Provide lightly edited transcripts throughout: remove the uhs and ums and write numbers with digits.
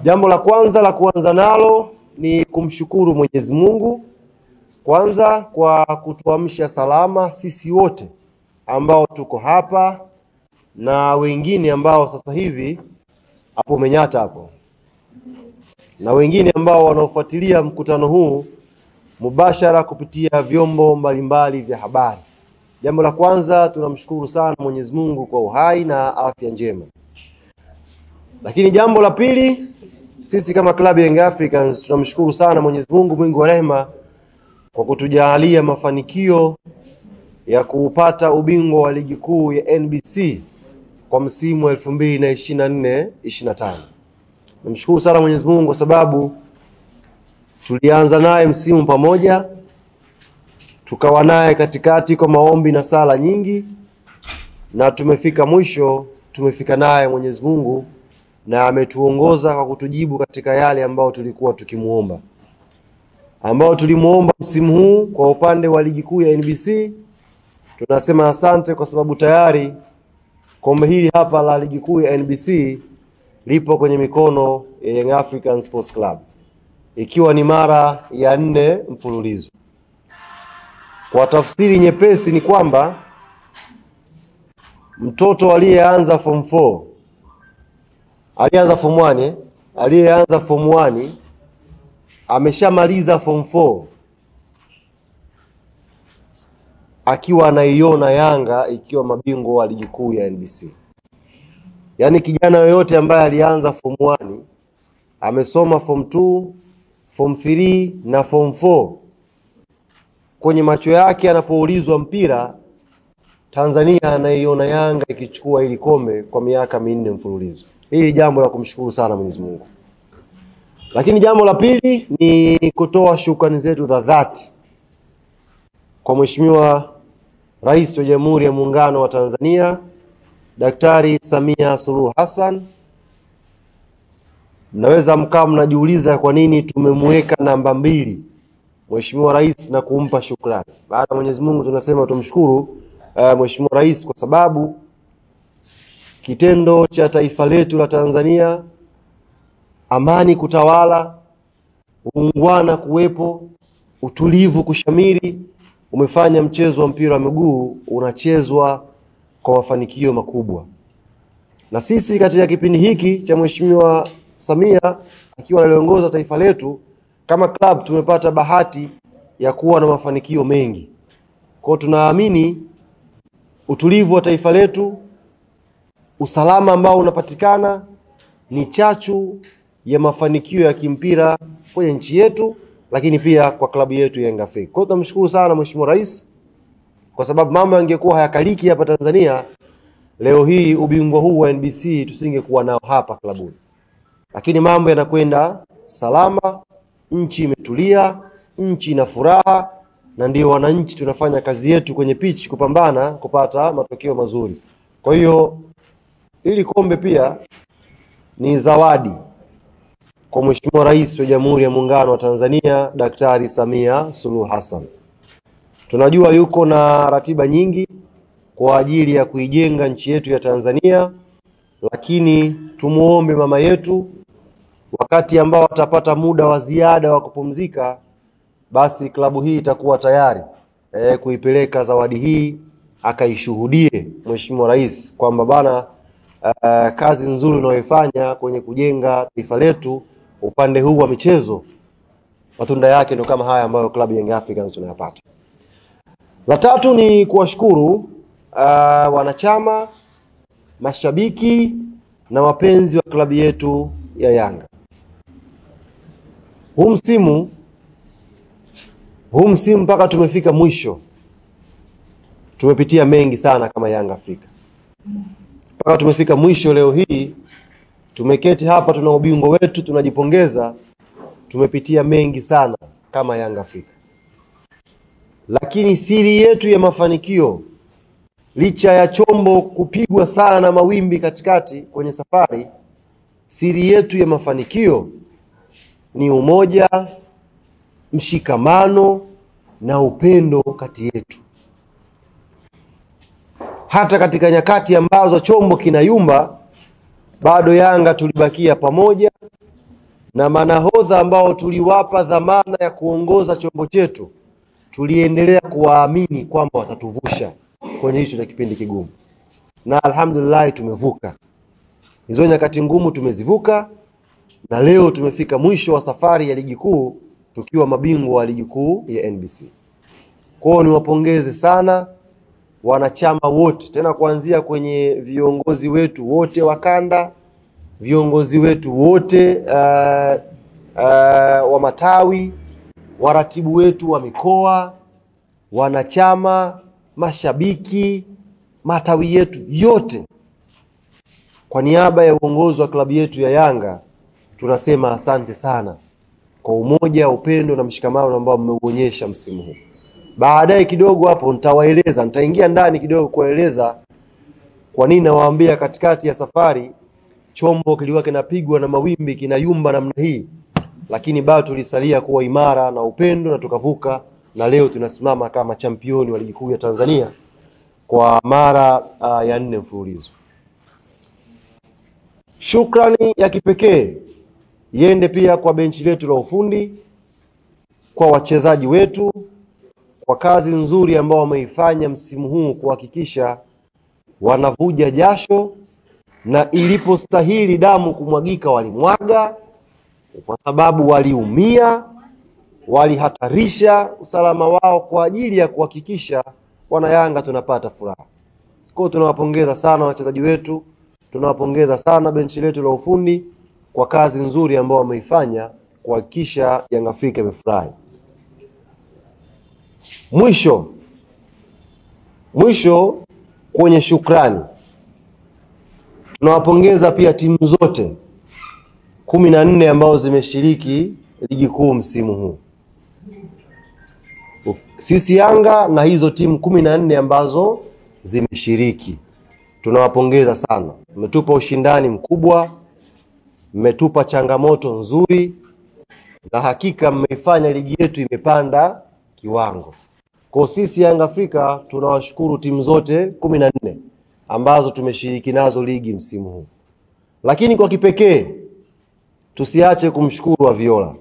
Jambo la kwanza la kuanza nalo ni kumshukuru Mwenyezi Mungu kwanza kwa kutuamsha salama sisi wote ambao tuko hapa na wengine ambao sasa hivi hapo Menyata hapo, na wengine ambao wanaofuatilia mkutano huu mubashara kupitia vyombo mbalimbali vya habari. Jambo la kwanza, tunamshukuru sana Mwenyezi Mungu kwa uhai na afya njema. Lakini jambo la pili, sisi kama klabu ya Young Africans tunamshukuru sana Mwenyezi Mungu mwingi wa rehema kwa kutujalia mafanikio ya kuupata ubingwa wa ligi kuu ya NBC kwa msimu 2024-25. Namshukuru sana Mwenyezi Mungu kwa sababu tulianza naye msimu pamoja, tukawa naye katikati kwa maombi na sala nyingi, na tumefika mwisho, tumefika naye Mwenyezi Mungu na ametuongoza kwa kutujibu katika yale ambayo tulikuwa tukimuomba. Ambao tulimuomba msimu huu kwa upande wa ligi kuu ya NBC, tunasema asante kwa sababu tayari kombe hili hapa la ligi kuu ya NBC lipo kwenye mikono ya Young African Sports Club, ikiwa ni mara ya 4 mfululizo. Kwa tafsiri nyepesi ni kwamba mtoto aliyeanza form 4, alianza form 1, aliyeanza form 1 ameshamaliza form 4 akiwa anaiona Yanga ikiwa mabingwa wa ligi kuu ya NBC. Yaani kijana yoyote ambaye alianza form 1, amesoma form 2, form 3 na form 4, kwenye macho yake anapoulizwa mpira Tanzania anaiona Yanga ikichukua hili kombe kwa miaka 4 mfululizo. Hili jambo la kumshukuru sana Mwenyezi Mungu. Lakini jambo la pili ni kutoa shukrani zetu za dhati kwa Mheshimiwa Rais wa Jamhuri ya Muungano wa Tanzania Daktari Samia Suluhu Hassan. Mnaweza mkaa mnajiuliza kwa nini tumemweka namba 2 Mheshimiwa Rais na kumpa shukrani. Baada ya Mwenyezi Mungu tunasema tumshukuru Mheshimiwa Rais kwa sababu kitendo cha taifa letu la Tanzania, amani kutawala, uungwana kuwepo, utulivu kushamiri, umefanya mchezo wa mpira wa miguu unachezwa kwa mafanikio makubwa. Na sisi katika kipindi hiki cha Mheshimiwa Samia akiwa analiongoza taifa letu, kama club tumepata bahati ya kuwa na mafanikio mengi. Kwa tunaamini utulivu wa taifa letu, usalama ambao unapatikana ni chachu ya mafanikio ya kimpira kwenye nchi yetu, lakini pia kwa klabu yetu ya Young Africa. Kwa hiyo tunamshukuru sana Mheshimiwa Rais kwa sababu mambo yangekuwa hayakaliki hapa Tanzania, leo hii ubingwa huu wa NBC tusingekuwa nao hapa klabuni. Lakini mambo yanakwenda salama, nchi imetulia, nchi ina furaha, na ndio wananchi tunafanya kazi yetu kwenye pitch kupambana kupata matokeo mazuri. Kwa hiyo hili kombe pia ni zawadi kwa Mheshimiwa Rais wa Jamhuri ya Muungano wa Tanzania Daktari Samia Suluhu Hassan. Tunajua yuko na ratiba nyingi kwa ajili ya kuijenga nchi yetu ya Tanzania, lakini tumuombe mama yetu wakati ambao atapata muda wa ziada wa kupumzika, basi klabu hii itakuwa tayari kuipeleka zawadi hii akaishuhudie Mheshimiwa Rais kwamba bana, kazi nzuri unayoifanya kwenye kujenga taifa letu upande huu wa michezo, matunda yake ndio kama haya ambayo klabu Young Africans tunayapata. La tatu ni kuwashukuru wanachama, mashabiki na wapenzi wa klabu yetu ya Yanga. Huu msimu mpaka tumefika mwisho, tumepitia mengi sana kama Yanga Afrika. Mpaka tumefika mwisho leo hii, tumeketi hapa, tuna ubingwa wetu, tunajipongeza. Tumepitia mengi sana kama Yanga Afrika. Lakini siri yetu ya mafanikio, licha ya chombo kupigwa sana na mawimbi katikati kwenye safari, siri yetu ya mafanikio ni umoja, mshikamano na upendo kati yetu. Hata katika nyakati ambazo chombo kinayumba, bado Yanga tulibakia pamoja, na manahodha ambao tuliwapa dhamana ya kuongoza chombo chetu, tuliendelea kuwaamini kwamba watatuvusha kwenye hicho cha kipindi kigumu, na alhamdulillah tumevuka hizo nyakati ngumu, tumezivuka, na leo tumefika mwisho wa safari ya ligi kuu tukiwa mabingwa wa ligi kuu ya NBC. Kwa hiyo niwapongeze sana wanachama wote, tena kuanzia kwenye viongozi wetu wote wa kanda, viongozi wetu wote wa matawi, waratibu wetu wa mikoa, wanachama, mashabiki, matawi yetu yote. Kwa niaba ya uongozi wa klabu yetu ya Yanga tunasema asante sana kwa umoja, upendo na mshikamano ambao mmeuonyesha msimu huu. Baadaye kidogo hapo nitawaeleza, nitaingia ndani kidogo kueleza kwa nini nawaambia katikati ya safari chombo kilikuwa kinapigwa na mawimbi kinayumba namna hii, lakini bado tulisalia kuwa imara na upendo na tukavuka, na leo tunasimama kama championi wa ligi kuu ya Tanzania kwa mara ya 4 mfululizo. Shukrani ya kipekee iende pia kwa benchi letu la ufundi, kwa wachezaji wetu, kwa kazi nzuri ambao wameifanya msimu huu kuhakikisha wanavuja jasho na ilipostahili damu kumwagika walimwaga, kwa sababu waliumia, walihatarisha usalama wao kwa ajili ya kuhakikisha wana Yanga tunapata furaha. Kwa hiyo tunawapongeza sana wachezaji wetu, tunawapongeza sana benchi letu la ufundi kwa kazi nzuri ambao wameifanya kuhakikisha Young Africa imefurahi. Mwisho kwenye shukrani, tunawapongeza pia timu zote 14 ambao zimeshiriki ligi kuu msimu huu. Sisi Yanga na hizo timu 14 ambazo zimeshiriki, tunawapongeza sana. Mmetupa ushindani mkubwa, mmetupa changamoto nzuri, na hakika mmeifanya ligi yetu imepanda kiwango. Kwa sisi Yanga Afrika tunawashukuru timu zote 14 ambazo tumeshiriki nazo ligi msimu huu. Lakini kwa kipekee tusiache kumshukuru Aviola.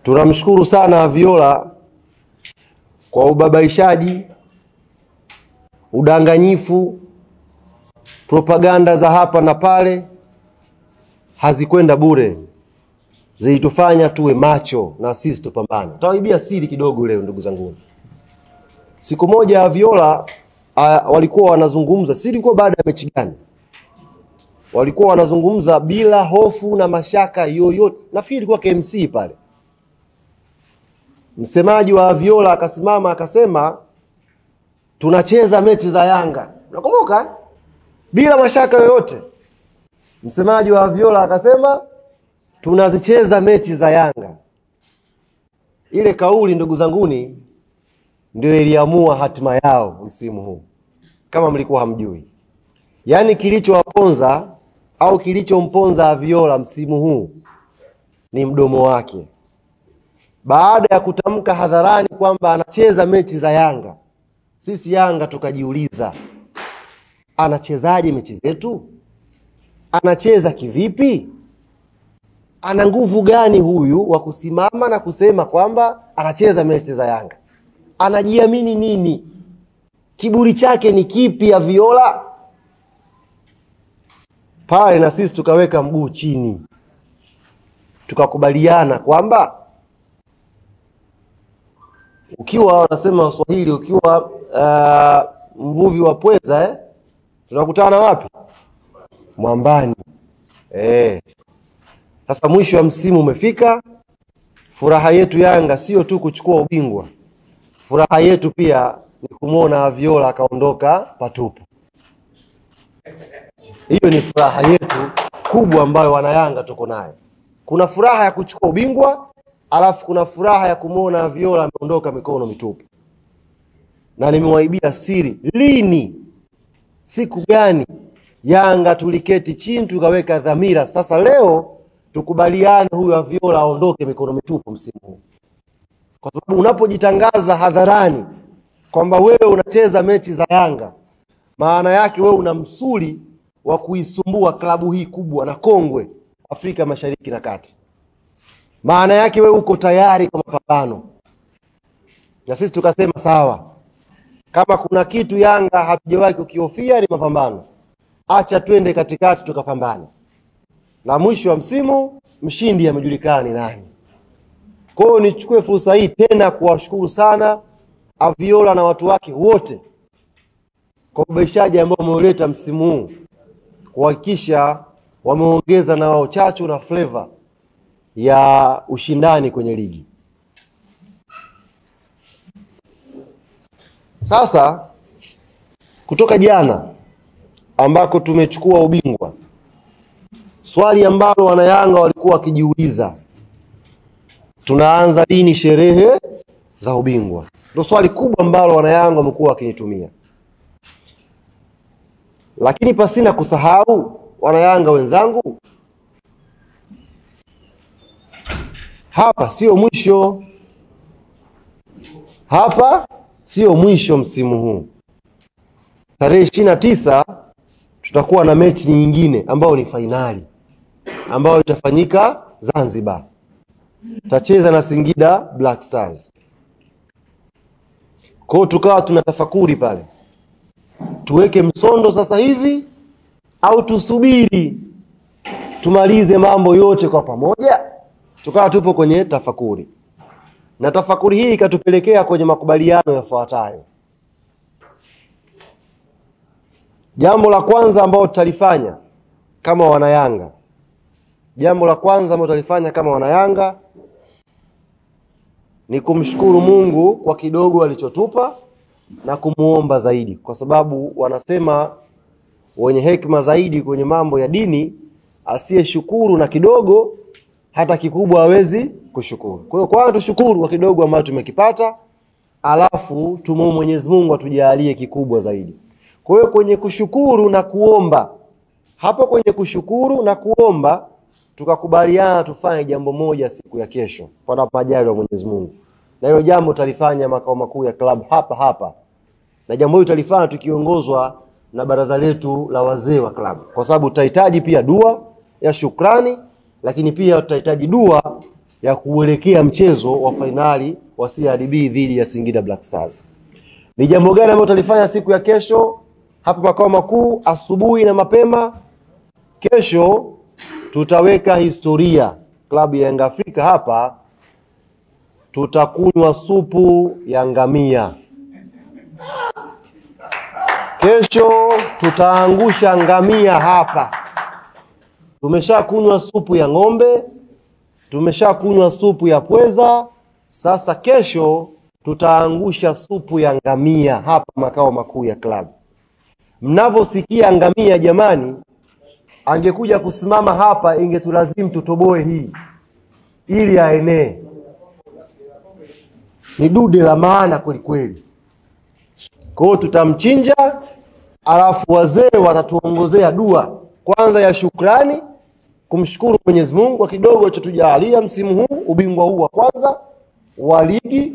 Tunamshukuru sana Aviola kwa ubabaishaji, udanganyifu, propaganda za hapa na pale hazikwenda bure. Zilitufanya tuwe macho na sisi tupambane. Nitawaibia siri kidogo leo ndugu zangu. Siku moja Aviola walikuwa wanazungumza, siri ilikuwa baada ya mechi gani? Walikuwa wanazungumza bila hofu na mashaka yoyote. Nafikiri ilikuwa KMC pale. Msemaji wa Aviola akasimama akasema tunacheza mechi za Yanga. Unakumbuka? Bila mashaka yoyote. Msemaji wa Aviola akasema tunazicheza mechi za Yanga. Ile kauli ndugu zanguni ndio iliamua hatima yao msimu huu. Kama mlikuwa hamjui. Yaani kilichowaponza au kilichomponza Aviola msimu huu ni mdomo wake. Baada ya kutamka hadharani kwamba anacheza mechi za Yanga, sisi Yanga tukajiuliza, anachezaje mechi zetu? Anacheza kivipi? Ana nguvu gani huyu wa kusimama na kusema kwamba anacheza mechi za Yanga? Anajiamini nini? Kiburi chake ni kipi Aviola? Pale na sisi tukaweka mguu chini, tukakubaliana kwamba ukiwa, wanasema Waswahili, ukiwa mvuvi wa pweza tunakutana wapi? Mwambani. Sasa mwisho wa msimu umefika. Furaha yetu Yanga sio tu kuchukua ubingwa, furaha yetu pia ni kumuona Aviola akaondoka patupu. Hiyo ni furaha yetu kubwa ambayo wana Yanga tuko nayo. Kuna furaha ya kuchukua ubingwa, alafu kuna furaha ya kumuona Aviola ameondoka mikono mitupu. Na nimewaibia siri, lini, siku gani Yanga tuliketi chini tukaweka dhamira, sasa leo tukubaliane huyu Aviola aondoke mikono mitupu msimu huu. Kwa sababu unapojitangaza hadharani kwamba wewe unacheza mechi za Yanga, maana yake wewe una msuli wa kuisumbua klabu hii kubwa na kongwe Afrika Mashariki na Kati. Maana yake wewe uko tayari kwa mapambano. Na sisi tukasema sawa, kama kuna kitu Yanga hatujawahi kukihofia ni mapambano, acha twende katikati tukapambane, na mwisho wa msimu mshindi amejulikana ni nani. Kwa hiyo nichukue fursa hii tena kuwashukuru sana Aviola na watu wake wote kwa ubaishaji ambao wameuleta msimu huu, kuhakikisha wameongeza na wao chachu na flavor ya ushindani kwenye ligi. Sasa kutoka jana ambako tumechukua ubingwa, swali ambalo wanayanga walikuwa wakijiuliza, tunaanza lini sherehe za ubingwa? Ndio swali kubwa ambalo wanayanga wamekuwa wakinitumia. Lakini pasina kusahau wanayanga wenzangu, hapa sio mwisho. Hapa sio mwisho msimu huu. Tarehe 29 tutakuwa na mechi nyingine ambayo ni fainali, ambayo itafanyika Zanzibar. Tutacheza na Singida Black Stars. Kwa hiyo tukawa tunatafakuri pale, tuweke msondo sasa hivi au tusubiri tumalize mambo yote kwa pamoja? Tukawa tupo kwenye tafakuri, na tafakuri hii ikatupelekea kwenye makubaliano yafuatayo. Jambo la kwanza ambalo tutalifanya kama wanayanga, jambo la kwanza ambalo tutalifanya kama wanayanga ni kumshukuru Mungu kwa kidogo alichotupa na kumuomba zaidi, kwa sababu wanasema wenye hekima zaidi kwenye mambo ya dini, asiyeshukuru na kidogo hata kikubwa hawezi kushukuru. Kwa hiyo kwanza tushukuru kwa kidogo ambacho tumekipata, alafu tumuombe Mwenyezi Mungu atujalie kikubwa zaidi. Kwa hiyo kwenye kushukuru na kuomba, hapo kwenye kushukuru na kuomba tukakubaliana tufanye jambo moja siku ya kesho kwa majaliwa ya Mwenyezi Mungu. Na hilo jambo tutalifanya makao makuu ya club hapa hapa. Na jambo hilo tutalifanya tukiongozwa na baraza letu la wazee wa club, kwa sababu tutahitaji pia dua ya shukrani, lakini pia tutahitaji dua ya kuelekea mchezo wa fainali wa CRDB dhidi ya Singida Black Stars. Ni jambo gani ambalo tutalifanya siku ya kesho hapa makao makuu asubuhi na mapema? Kesho tutaweka historia klabu ya Yanga Afrika hapa, tutakunywa supu ya ngamia. Kesho tutaangusha ngamia hapa. Tumeshakunywa supu ya ng'ombe, tumeshakunywa supu ya pweza, sasa kesho tutaangusha supu ya ngamia hapa makao makuu ya klabu. Mnavosikia ngamia jamani, angekuja kusimama hapa ingetulazimu tutoboe hii ili aenee. Ni dude la maana kweli kweli. Kwa hiyo tutamchinja, alafu wazee watatuongozea dua kwanza ya shukrani, kumshukuru Mwenyezi Mungu kwa kidogo alichotujalia msimu huu, ubingwa huu wa kwanza wa ligi.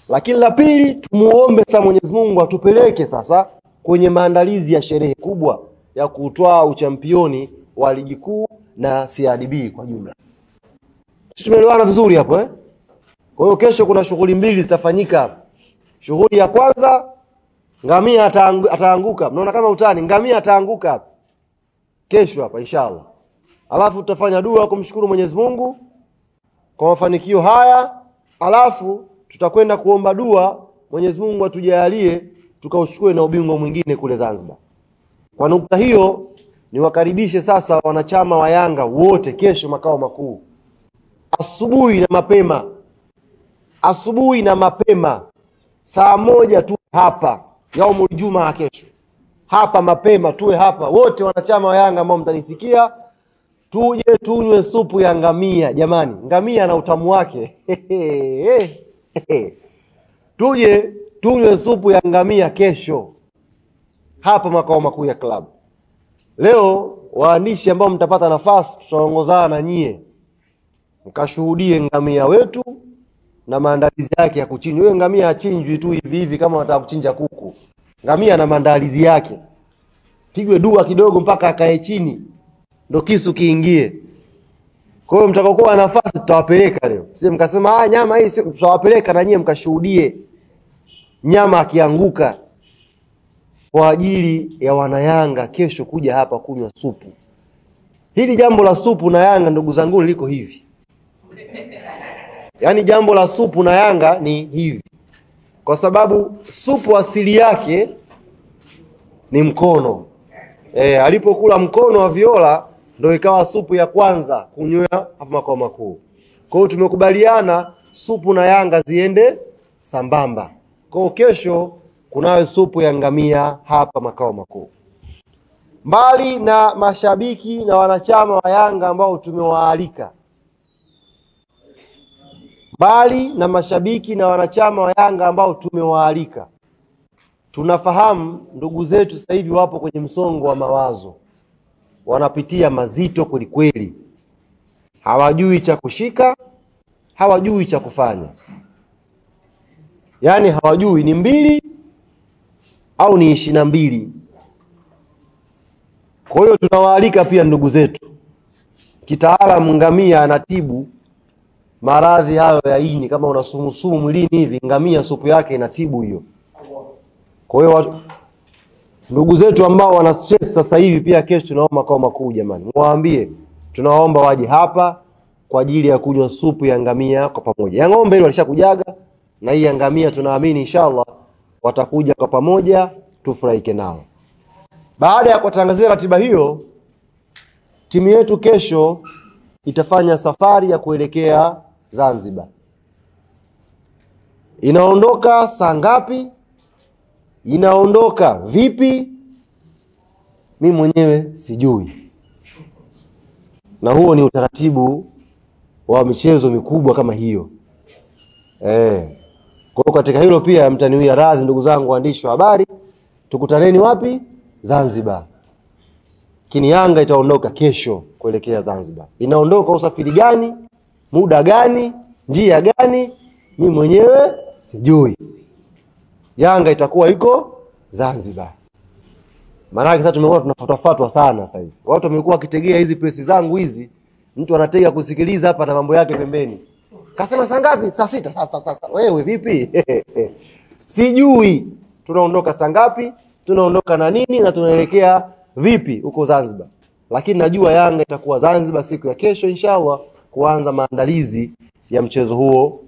Lakini la pili, tumuombe sasa Mwenyezi Mungu atupeleke sasa kwenye maandalizi ya sherehe kubwa ya kutwaa uchampioni wa ligi kuu na CRDB kwa jumla. Sisi tumeelewana vizuri hapo eh? Kwa hiyo kesho kuna shughuli mbili zitafanyika hapa. Shughuli ya kwanza, ngamia ataanguka. Mnaona kama utani, ngamia ataanguka hapa kesho hapa inshallah. Alafu tutafanya dua kumshukuru Mwenyezi Mungu kwa mafanikio haya, alafu tutakwenda kuomba dua Mwenyezi Mungu atujalie tukauchukue na ubingwa mwingine kule Zanzibar. Kwa nukta hiyo niwakaribishe sasa wanachama wa Yanga wote kesho makao makuu asubuhi na mapema. Asubuhi na mapema saa 1 tu hapa, yaumul Jumaa kesho. Hapa mapema tuwe hapa wote wanachama wa Yanga ambao mtanisikia, tuje tunywe supu ya ngamia jamani. Ngamia na utamu wake. Tuje tunywe supu ya ngamia kesho hapa makao makuu ya klabu. Leo waandishi ambao mtapata nafasi, tutaongozana na nyie mkashuhudie ngamia wetu na maandalizi yake ya kuchinjwa. Wewe ngamia achinjwi tu hivi hivi kama wanataka kuchinja kuku. Ngamia na maandalizi yake, pigwe dua kidogo mpaka akae chini ndo kisu kiingie. Kwa hiyo mtakaokuwa na nafasi tutawapeleka leo. Sio mkasema ah, nyama hii sio, tutawapeleka na nyie mkashuhudie nyama akianguka kwa ajili ya wanayanga kesho kuja hapa kunywa supu. Hili jambo la supu na Yanga ndugu zangu liko hivi. Yaani jambo la supu na Yanga ni hivi. Kwa sababu supu asili yake ni mkono. Alipokula mkono wa Viola ndio ikawa supu ya kwanza kunywea hapa makao makuu. Kwa hiyo tumekubaliana supu na Yanga ziende sambamba. Kwa hiyo kesho kunayo supu ya ngamia hapa makao makuu. Mbali na mashabiki na wanachama wa Yanga ambao tumewaalika, mbali na mashabiki na wanachama wa Yanga ambao tumewaalika, tunafahamu ndugu zetu sasa hivi wapo kwenye msongo wa mawazo, wanapitia mazito kwelikweli, hawajui cha kushika, hawajui cha kufanya, yaani hawajui ni 2 au ni 22. Kwa hiyo tunawaalika pia ndugu zetu. Kitaalamu ngamia anatibu maradhi hayo ya ini, kama una sumusumu mwilini hivi, ngamia supu yake inatibu hiyo. Kwa hiyo ndugu zetu ambao wana stress sasa hivi pia kesho tunaomba makao makuu, jamani, muwaambie, tunaomba waje hapa kwa ajili ya kunywa supu ya ngamia kwa pamoja. Ya ng'ombe ile walishakujaga, na hii ya ngamia tunaamini inshallah watakuja kwa pamoja tufurahike nao. Baada ya kuwatangazia ratiba hiyo, timu yetu kesho itafanya safari ya kuelekea Zanzibar. Inaondoka saa ngapi? Inaondoka vipi? Mi mwenyewe sijui. Na huo ni utaratibu wa michezo mikubwa kama hiyo. Kwa hiyo katika hilo pia mtaniwia radhi ndugu zangu waandishi wa habari. Tukutaneni wapi? Zanzibar. Lakini Yanga itaondoka kesho kuelekea Zanzibar. Inaondoka usafiri gani? Muda gani? Njia gani? Mi mwenyewe sijui. Yanga itakuwa iko Zanzibar. Maana sasa tumekuwa tunafuatwa sana sasa hivi. Watu wamekuwa wakitegea hizi presi zangu hizi, mtu anatega kusikiliza hapa na mambo yake pembeni. Kasema saa ngapi? Saa 6. Sasa wewe vipi? Sijui tunaondoka saa ngapi, tunaondoka na nini na tunaelekea vipi huko Zanzibar. Lakini najua Yanga itakuwa Zanzibar siku ya kesho inshallah kuanza maandalizi ya mchezo huo.